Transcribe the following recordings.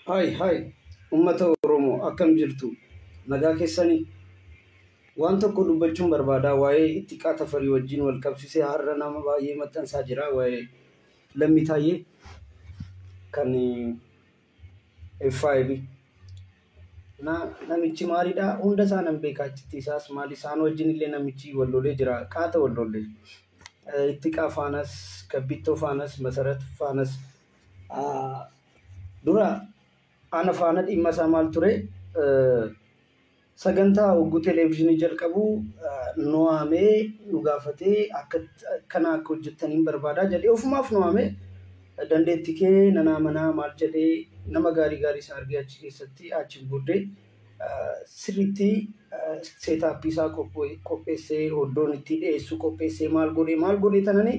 Hi hi uummata Oromoo, akkam jirtu? Nagaa keessanii? Waan tokko dubbachuun barbaada. Waa'ee Ittiqaa Tafarii wajjin wal qabsiisee har'a nama baay'ee maxxansaa jira. Waa'ee Lammii Taayyee kan FIB. Na namichi maalidha? Hunda isaa nan beeka, achitti isaas maali, isaan wajjin illee namichi wal lolee jira. Qaata wal lolee. Ittiqaa faanas, Kabbittoo faanas, Masarat faanas, dura ana faana dhimma isaa maal ture? Sagantaa hogguu televezyiinii jalqabu nu waamee, nu gaafatee, akka kana akka hojjettaniin barbaadaa jedhee ofumaaf nu waamee, dandeettii kee nanaa manaa maal jedhee, nama gaarii gaarii isaa argee achi keessatti. Achiin booddee sirriitti setup isaa qopheessee, oddoon itti dhiyeessu qopheessee, maal godhee maal godhee tananii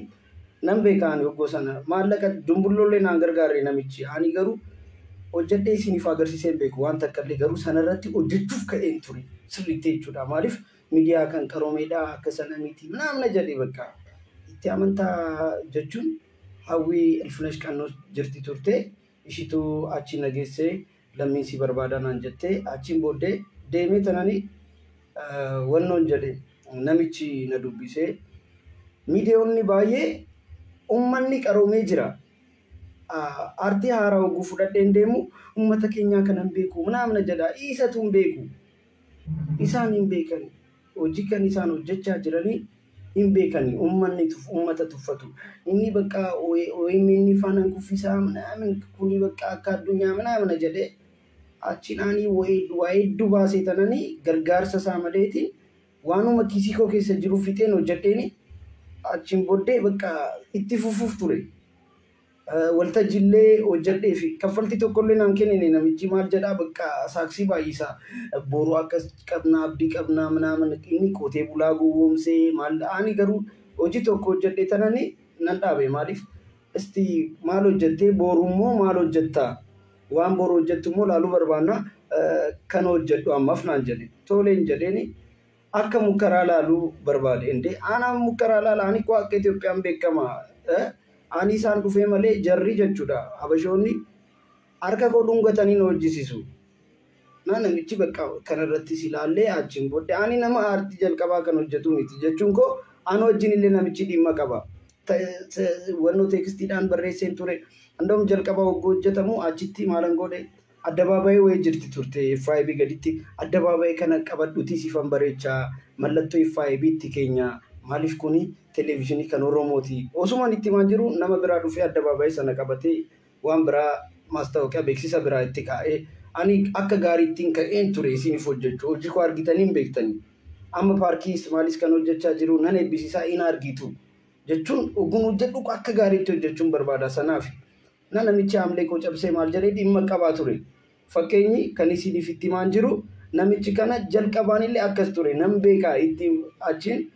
nan beekaan. Yoggoo sana maallaqa dumbullollee naan gargaarre namichi. Ani garuu hojjedhee isiniif agarsiisee hin beeku waan takka illee, garuu sanarratti hojjechuuf ka'een ture sirriitti jechuudha. Maaliif miidiyaa kan qaroomeedha, akka sana miti naamna jedhee bakka itti amantaa jechuun Hawwii Ilfinesh Qannoo jirti turte. Ishitu achi nageessee, lammiin si barbaadaa naan jettee, achiin booddee deemee tananii wannoon jedhe. Namichi na dubbisee, miidiyoonni baay'ee uummanni qaroomee jira. Aartii haaraa hogguu fudhadheen deemu uummata keenyaa kanan beeku manaamna jedha. Isatu hin beeku. Isaan hin beekan. Hojii kan isaan hojjechaa jiranii hin beekani. Uummanni uummata tuffatu. Inni bakka OMN faanaan kuffisaa manaamin kuni bakka akka addunyaa manaamna jedhee achiin ani waa hedduu baasee tananii gargaarsa isaa maleetiin waanuma kiisii koo keessa jiru fixeen hojjedheeni. Achiin booddee bakka itti fufuuf ture. Waltajjiillee hojjedhee fi kaffaltii tokkollee naan kennine namichi. Maal jedhaa, bakka saaksii baay'isaa, boru akkas qabnaa, abdii qabnaa minaamin. Inni qotee bulaa gowwoomsee maal. Ani garuu hojii tokko hojjedhee tananii nan dhaabe. Maaliif isti maal hojjettee, boru immoo maal hojjettaa, waan boru hojjettu immoo laaluu barbaanna, kan hojjedhu ammaaf naan jedhe. Toleen jedheeni. Akka mukkaraa laaluu barbaade. Indee anaan mukkaraa laala? Ani koo akka Itoophiyaan beekama. Ani isaan dhufee malee jarri jechuudha, habashoonni harka koo dhungatanii na hojjisiisu. Na namichi bakka kanarrattis ilaallee, achiin booddee ani nama aartii jalqabaa kan hojjetu miti jechuun koo, ana wajjin illee namichi dhimma qaba. Wannoo textiidhaan barreesseen ture. Andawum jalqaba hogguu hojjetamu achitti maalan godhe? Addabaabayii wayii jirti turte FIB gaditti. Addabaabayii kana qabadhuutii siifan bareechaa, mallattoo FIB itti keenya, maaliif kuni televezyiinii kan Oromooti. Osumaan itti himaan jiru nama biraa dhufee addabaabayii sana qabatee waan biraa maastaawoqiyaa beeksisa biraa itti kaa'ee. Ani akka gaariittiin ka'een ture isiniif hojjechuu. Hojii koo argitanii hin beektanii. Amma paarkii maalis kan hojjechaa jiru nan eebbisiisaa in argitu jechuun oguun hojjedhu akka gaariitti hojjechuun barbaada sanaaf. Na namichi haamlee koo cabsee maal jedhee dhimma qabaa ture. Fakkeenyi kan isiniif itti himaan jiru, namichi kana jalqabaan illee akkas ture nan beekaa. Itti achiin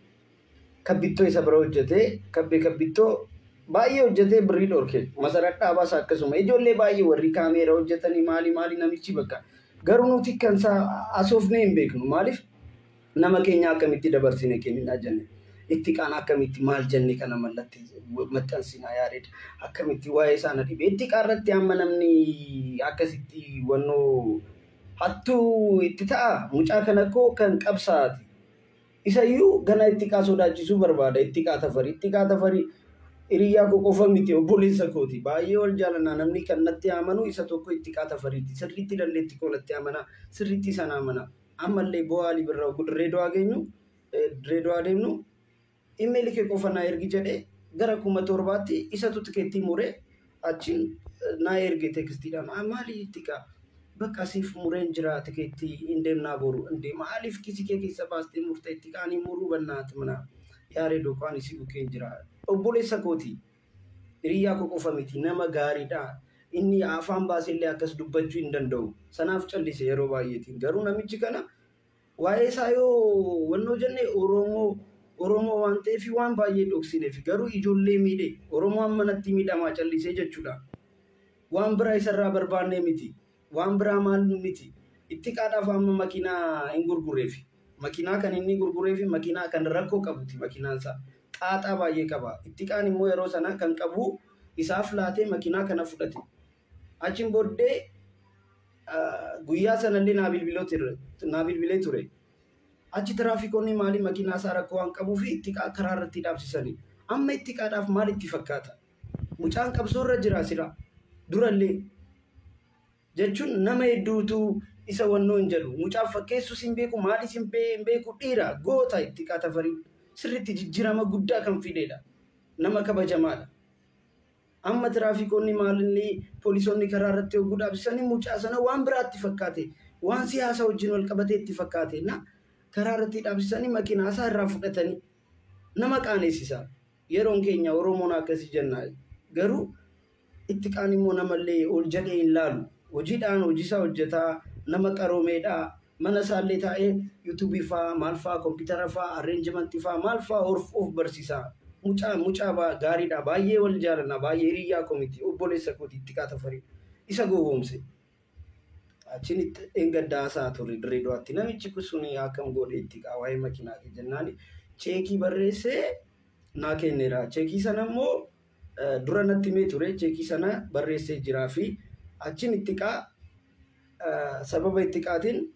Kabbittoo isa bira hojjetee, kabbee Kabbittoo baay'ee hojjetee birrii dhorke. Masarat Dhaabaas akkasuma, ijoollee baay'ee warri kaameera hojjetanii maali maali. Namichi bakka garuu nuti kan isaa asoofnee hin beeknu. Maaliif nama keenya akkamitti dabarsine kenninaa jenne, itti qaan akkamitti maal jenne, kana mallattee maxxansinaa yaareed akkamitti waa'ee isaa na dhibe. Itti qaarratti amma namni akkasitti wannoo hattuu itti ta'a. Mucaa kana koo kan qabsaati. Isayyuu gana itti qaa sodaachisuu barbaada. Ittiqaa Tafarii. Ittiqaa Tafarii hiriyyaa koo qofa miti, obboleessa kooti. Baay'ee wal jaalannaa. Namni kan natti amanu isa tokko, Ittiqaa Tafariiti. Sirriitti dandeetti koo natti amana. Sirriitti sana amana. Ammallee bu'aa Alii Birraa Dirree Dawaa geenyu, Dirree Dawaa deemnu, email kee qofa naa ergi jedhee gara 7,000tti isatu tikeettii muree achiin naa erge textiidhaan. Maali Ittiqaa? Bakka siif mureen jira tikeettii, hin deemnaa boru. Indee maaliif kiisii kee keessa baastee murtee Ittiqaanii muruu bannaati mana yaaree doqaan si bukkeen jira. Obboleessa kooti. Hiriyyaa koo qofa miti, nama gaariidha. Inni afaan baasee illee akkas dubbachuu hin danda'u. Sanaaf callise yeroo baay'eetiin. Garuu namichi kana waa'ee isaa yoo wannoo jenne, Oromoo Oromoo waan ta'eef waan baay'ee dhoksineef, garuu ijoollee miidhe. Oromoo amma natti miidhamaa callisee jechuudha. Waan biraa isarraa barbaannee miti. Waan biraa maal miti. Ittiqaadhaaf amma makiinaa hin gurgureef. Makiinaa kan inni gurgureef makiinaa kan rakkoo qabuti makiinaan isaa. Xaaxaa baay'ee qaba. Ittiqaan immoo yeroo sana kan qabu isaaf laatee makiinaa kana fudhate. Achiin booddee Guyyaa sanallee naa bilbilee ture. Achi tiraafikoonni maali makiinaa isaa rakkoo waan qabuuf Ittiqaa karaa irratti dhaabsisanii. Amma Ittiqaadhaaf maal itti fakkaata? Mucaan qabsoorra jira sira durallee jechuun nama hedduutu isa wannoo hin jedhu. Mucaan fakkeessus hin beeku, maalis hin beeku, dhiira goota Ittiqaa Tafarii sirriitti jijjiirama guddaa kan fidedha. Nama kabajamaadha. Amma tiraafikoonni maalinni poolisoonni karaa irratti hogguu dhaabsisanii mucaa sana waan biraatti fakkaate, waan siyaasa wajjin wal qabatee itti fakkaate na karaa irratti dhaabsisanii makiinaa isaa irraa fudhatanii nama qaaneessisa. Yeroon keenya Oromoon akkasii jenna. Garuu Ittiqaan immoo namallee ol jedhee hin laalu. Hojiidhaan hojiisaa hojjetaa, nama qaroomeedha. Mana isaallee taa'ee yuutuubii fa'aa, maal fa'aa, kompiitara fa'aa, arreenjimentii fa'aa, maal fa'aa of barsiisa. Mucaa gaariidha. Baay'ee wal jaalanna. Baay'ee hiriyyaa koo miti. Obboleessa kooti Ittiqaa Tafarii. Isa gowwoomse. Achiin itti dheengaddaa haasaa ture Dirree Dawaatti. Namichi kun suni akkam godhe Ittiqaa waa'ee makiinaa kee jennaan cheekii barreessee naa kenneera. Cheekii sana immoo dura natti himee ture. Cheekii sana barreessee jiraa fi achiin Ittiqaa sababa Ittiqaatiin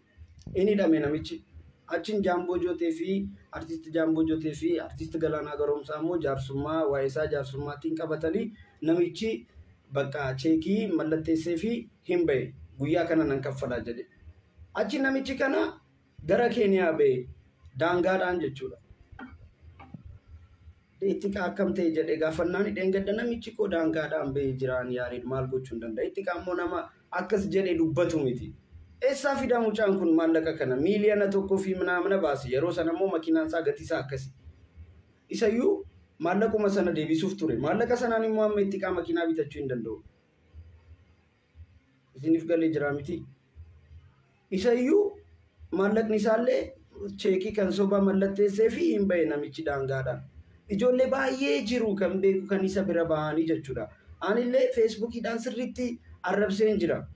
inni hidhame namichi. Achiin Jaamboo Jootee fi artisti Jaamboo Jootee fi artisti Galaanaa Garoomsaa immoo jaarsummaa waa'ee isaa jaarsummaatiin qabatanii namichi bakka cheekii mallatteessee fi hin bahe. Guyyaa kana nan kaffalaa jedhe. Achi namichi kana gara Keeniyaa bahe daangaadhaan jechuudha. Ittiqaa akkam ta'e jedhee gaafannaan dheengadda namichi koo daangaadhaan bahee jiraan Yaareed maal gochuu hin danda'a. Ittiqaa immoo nama akkas jedhee dubbatu miti. Eessaa fidaa mucaan kun maallaqa kana 1 miiliyoona fi minaamina baase, yeroo sana immoo makiinaan isaa gatii isaa akkasi. Isayyuu maallaquma sana deebisuuf ture. Maallaqa sanaan immoo amma Ittiqaa makiinaa bitachuu hin danda'u. Isiniif galee jira miti. Isayyuu maallaqni isaallee cheekii kan soba mallatteessee fi hin bahe namichi daangaadhaan. Ijoollee baay'ee jiru kan beeku kan isa bira bahanii jechuudha. Anillee feesbuukiidhaan sirriitti arrabseen jira.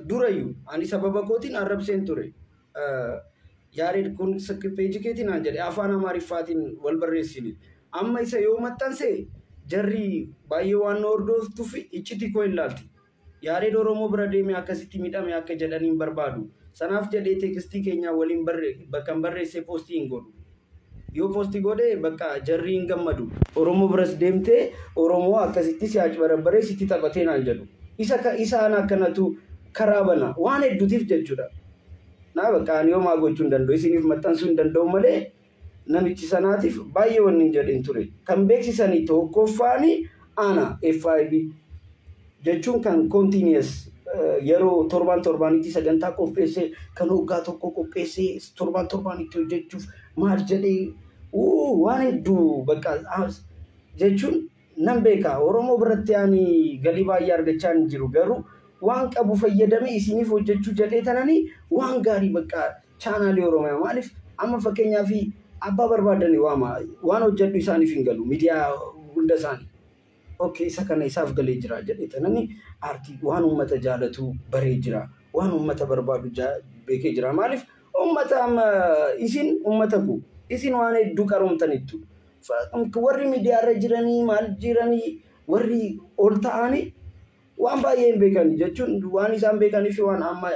Durayyuu ani sababa kootiin arrabseen ture. Yaareed kun peejii keetiin naan jedhe, afaan Amaariffaatiin wal barreessine. Amma isa yoo maxxanse jarri baay'ee waan na hordoftuuf iccitii koo hin laalti. Yaareed Oromoo bira deemee akkasitti miidhame akka jedhanii hin barbaadu. Sanaaf jedhee teekstii keenya waliin bakka hin barreessee poostii hin godhu. Yoo poostii godhe bakka jarri hin gammadu. Oromoo biras deemtee Oromoo akkasitti si achi sitti taphatee naan jedhu. Isa isaan akkanatu karaa bana waan hedduutiif jechuudha. Naa bakka ani homaa gochuu hin danda'u, isiniif maxxansuu hin danda'u malee namichi sanaatiif baay'ee wanni hin jedhin ture. Kan beeksisanii tokkoffaani ana FIB jechuun kan continuous yeroo torban torbaanitti sagantaa qopheessee, kan waggaa tokko qopheessee torban torbaanitti hojjechuuf maal jedhee waan hedduu bakka jechuun nan beeka. Oromoo biratti ani galii baay'ee argachaa hin jiru, garuu waan qabu fayyadame isiniif hojjechuu jedhee tananii waan gaarii bakka chaanaalii Oromiyaa. Maaliif amma fakkeenyaaf abbaa barbaadani waama, waan hojjedhu isaaniif hin galu miidiyaa hunda isaanii. Okay, isa kana isaaf galee jira jedhee tananii aartii waan uummata jaalatu baree jira, waan uummata barbaadu beekee jira. Maaliif uummata amma isin uummata koo isin waan hedduu qaroomtanittu. Warri miidiyaarra jiranii maal jiranii, warri ol ta'anii waan baay'ee hin beekani jechuun waan isaan beekanii fi waan amma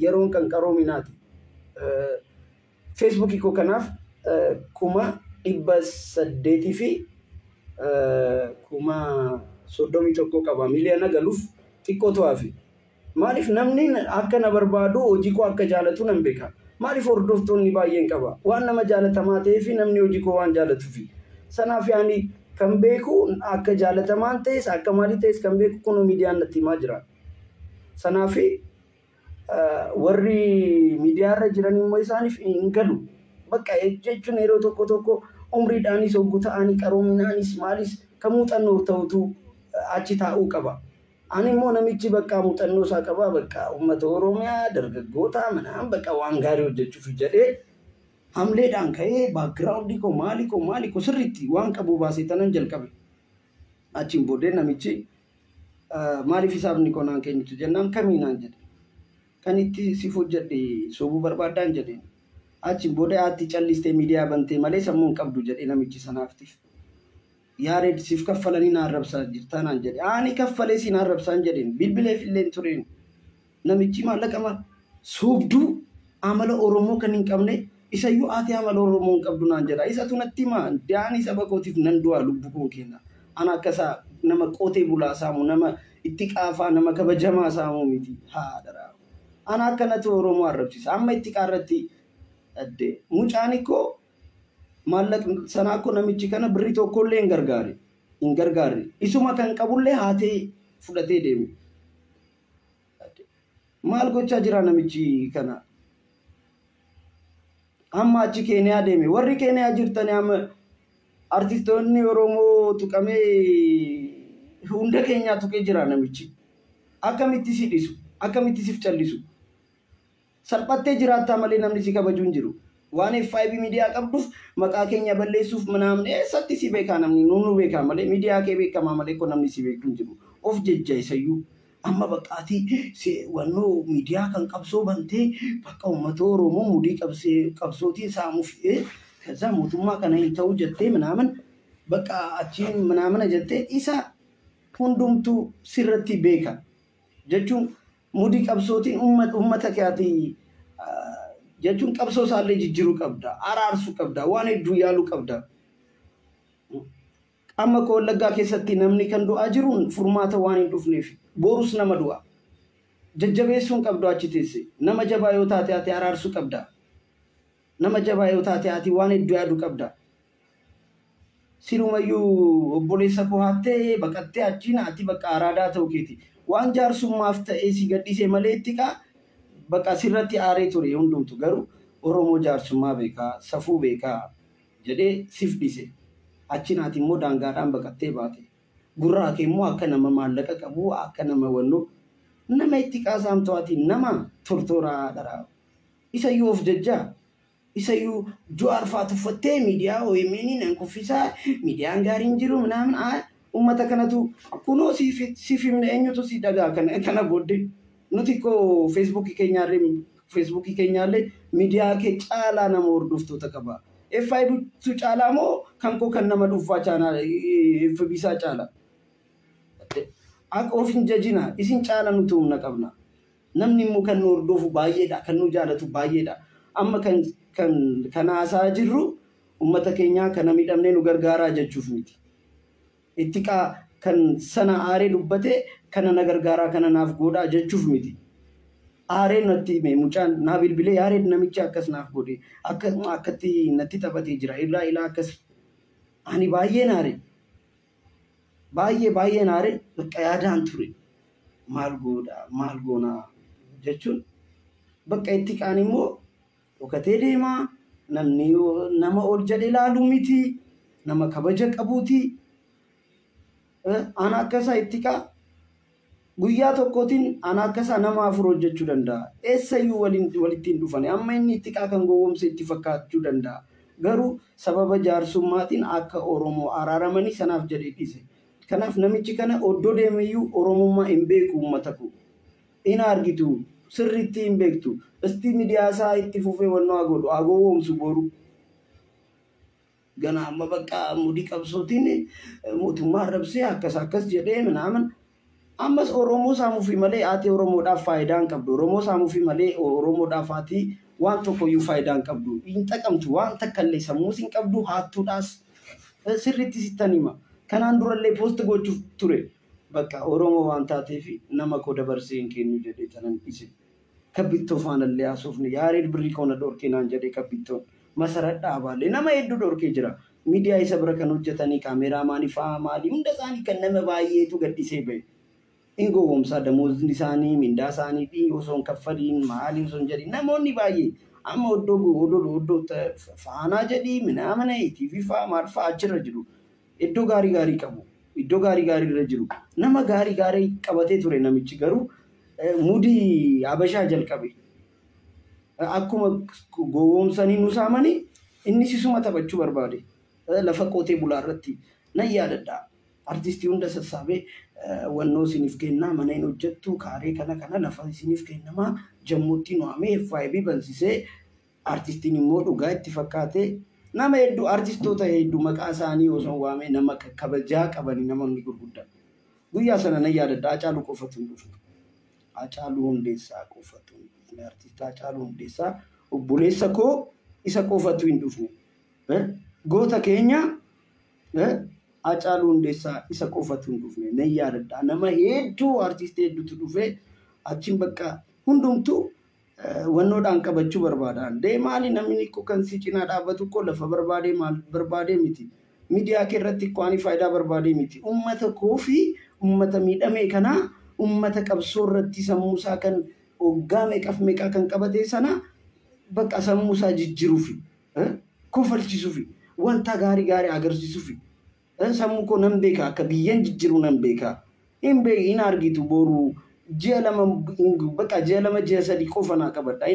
yeroon kan qaroominaati. Feesbuukii koo kanaaf 831,000 qaba. Miliyoona galuuf xiqqootu hafe. Maaliif namni akka na barbaadu, hojii koo akka jaalatu nan beeka. Maaliif hordoftoonni baay'een qaba. Waan nama jaalatamaa ta'ee fi namni hojii koo waan jaalatuufi. Sanaaf ani kan beeku akka jaalatamaan ta'es akka maalii ta'es kan beeku kunoo miidiyaan natti himaa jira. Sanaaf warri miidiyaarra jiran immoo isaaniif hin galu. Bakka jechuun yeroo tokko tokko umriidhaanis hogguu ta'anii qaroominaanis maalis kan muuxannoo ta'utu achi taa'uu qaba. Ani immoo namichi bakka muuxannoo isaa qaba, bakka uummata Oromiyaa dargaggoota manaan bakka waan gaarii hojjechuuf jedhee hamleedhaan ka'ee background koo maalii koo maalii koo sirriitti waan qabu baasee tanan jalqabe. Achiin booddee namichi maaliif hisaabni koo naan kennitu jennaan kamii naan jedhe. Kan itti siif hojjedhe sobuu barbaaddaan jedheen. Achiin booda haatti callistee miidiyaa bantee malee sammuu hin qabdu jedhe namichi sanaaftiif. Yaareed siif kaffalanii na arrabsaa jirtaa naan jedhe. Ani kaffalee siin arrabsaan jedheen, bilbileef illee hin tureen. Namichi maallaqa maal soobduu amala Oromoo kan hin qabne isayyuu ati amala Oromoo hin qabdu naan jedha. Isatu natti himaa daanii saba kootiif nan du'a lubbu koo kenna. Ana akkasaa nama qotee bulaa saamu, nama itti qaafaa, nama kabajamaa saamuu miti. Haadha. Ana akkanatu Oromoo arrabsiisa. Amma itti qaarratti adde. Mucaan ikkoo maallaqa sanaa akkoo namichi kana birrii tokkollee hin gargaare. Hin gargaarre. Isuma kan qabullee haatee fudhatee deeme. Maal gochaa jira namichi kana? Amma achi Keeniyaa deeme. Warri Keeniyaa jirtani amma artistoonni Oromoo tuqamee hunda keenyaa tuqee jira namichi. Akkamitti si dhisu? Akkamitti siif callisu? Salphattee jiraattaa malee namni si kabaju hin jiru. Waan FIB miidiyaa qabduuf maqaa keenya balleessuuf manaamne eessatti si beekaa namni nu beekaa malee miidiyaa kee beekamaa malee ko namni si beeku hin jiru. Of jejja isayyuu. Amma baqqaatii wannoo miidiyaa kan qabsoo bantee bakka uummata Oromoo mudii qabsootiin saamuuf ከዛ mootummaa kana hin ta'u jettee ምናምን bakka achiin ምናምን jettee isa hundumtuu sirratti beeka jechuun mudii qabsootiin uummata keetii jechuun qabsoo isaallee jijjiiruu qabda, araarsuu qabda, waan hedduu yaaluu qabda. Amma ko Wallaggaa keessatti namni kan du'aa jiruun furmaata waan hin dhufneef borus nama du'a. Jajjabeessuun qabdu achi teesse. Nama jabaa yoo taate ati araarsuu qabda. Nama jabaa yoo taate ati waan hedduu yaaduu qabda. Sirumayyuu obboleessa koo haattee baqattee achiin ati bakka araadaa ta'uu keeti. Waan jaarsummaaf ta'ee si gaddisee malee itti qaa bakka sirratti aaree ture hundumtu garuu Oromoo jaarsummaa beekaa, safuu beekaa jedhee sif dhise. Achiin ati immoo daangaadhaan baqattee baate. Gurraa kee immoo akka nama maallaqa qabu, akka nama wannoo nama itti qaasaamtu ati nama tortoraa dharaa. Isayyuu of jajjaa. Isayyuu Jawaar fa'aa tuffattee miidiyaa OMN nan kuffisaa miidiyaan gaariin jiru ምናምን uummata kanatu kunoo siif himne eenyutu si dhagaa kana booddee. Nuti koo feesbuukii keenyaallee miidiyaa kee caalaa nama hordoftoota qaba. FIB tu caalaa moo kan koo kan nama dhuunfaa chaanaa FB isaa caala. Akka of hin jajina isin caala nuti humna qabna. Namni immoo kan nu hordofu baay'eedha, kan nu jaalatu baay'eedha. Amma kan kan kan haasaa jirru uummata keenyaa kana miidhamnee nu gargaaraa jechuuf miti. Itti kan sana aaree dubbatee kana na gargaaraa kana naaf godhaa jechuuf miti. Aaree natti hime mucaan naa bilbilee aaree namichi akkas naaf godhe akka akkatti natti taphatee jira ilaa ilaa akkas ani baay'een aare baay'ee baay'een aare bakka yaadaan ture maal godhaa maal goonaa jechuun bakka itti qaan immoo dhokatee deemaa namni nama ol jedhe ilaalu miti nama kabaja qabuuti. Ana akkasaa itti qaa guyyaa tokkootiin ana akkasaa nama afur hojjechuu danda'a. Eessayyuu walitti hin dhufani. Amma inni itti qaa kan gowwoomse itti fakkaachuu danda'a. Garuu sababa jaarsummaatiin akka Oromoo araaramanii sanaaf jedhee dhiise. Kanaaf namichi kana oddoo deemeyyuu Oromummaa hin beeku uummata koo. Hin argitu sirriitti hin beektu. Isti miidiyaa isaa itti fufee wannoo haa godhu haa gowwoomsu boru. Gana amma bakka mudii qabsootiin mootummaa arrabsee akkas akkas jedhee ምናምን ammas Oromoo saamuufi malee ati Oromoodhaaf faayidaa hin qabdu. Oromoo saamuufi malee Oromoodhaaf ati waan tokkoyyuu faayidaa hin qabdu. Hin xaqamtu waan takka illee sammuus hin qabdu haattuudhaas sirriitti sittan hima. Kanaan durallee poost gochuuf ture. Bakka Oromoo waan taateef nama koo dabarsee hin kennu jedhee tanan dhise. Kabbittoo faanallee haasofne yaareed birrii koona dhorkee naan jedhee kabbittoon masarat dhaabaallee nama hedduu dhorkee jira. Miidiyaa isa bira kan hojjetanii kaameeraamaanii fa'aa maalii hunda isaanii kan nama baay'eetu gaddisee bahe. Hin gowwoomsaa damoonni isaanii mindaa isaanii fi osoo hin kaffaliin maalii osoo hin jedhin namoonni baay'ee amma oddoo oddoo oddoo faanaa jedhii minaamana TV fa'aa maal fa'aa achirra jiru. Iddoo gaarii gaarii qabu. Iddoo gaarii gaarii irra jiru. Nama gaarii gaarii qabatee ture namichi garuu mudii Habashaa jalqabe. Akkuma gowwoomsanii nu saamanii innis isuma taphachuu barbaade. Lafa qotee bulaa irratti nan yaadadha. Artistii hunda sassaabee wannoo isiniif kennaa mana hin hojjettu kaaree kana kana lafa isiniif kennamaa jammuutti nu waamee FIB bansisee artistiin immoo dhugaa itti fakkaatee nama hedduu artistoota hedduu maqaa isaanii osoo waamee nama kabajaa qabanii namoonni gurguddaa. Guyyaa sana nan yaadadha Hacaaluu qofatu hin dhufne. Hacaaluu Hundeessaa qofatu hin dhufne. Artist Hacaaluu Hundeessaa obboleessa koo isa qofatu hin dhufne. Goota keenya Hacaaluu Hundeessaa isa qofatu hin dhufne. Nan yaadadha. Nama hedduu, artistii hedduutu dhufe. Achiin bakka hundumtuu wannoodhaan qabachuu barbaada. Dee maali, namni koo kan si cinaa dhaabbatu koo lafa barbaadee maal barbaadee miti. Miidiyaa kee irratti koo ani faayidaa barbaadee miti. Uummata koo fi uummata miidhame kanaa, uummata qabsoo irratti sammuu isaa kan hoggaa meeqaaf meeqaa kan qabate sana bakka sammuu isaa jijjiiruufi, kofalchisuufi, wanta gaarii gaarii agarsiisuufi. Sammuu koo nan beeka, akka biyyan jijjiiru nan beeka. Hin beeku, hin argitu, boru ji'a 2, bakka ji'a 2, ji'a 3 qofa naa qabadha.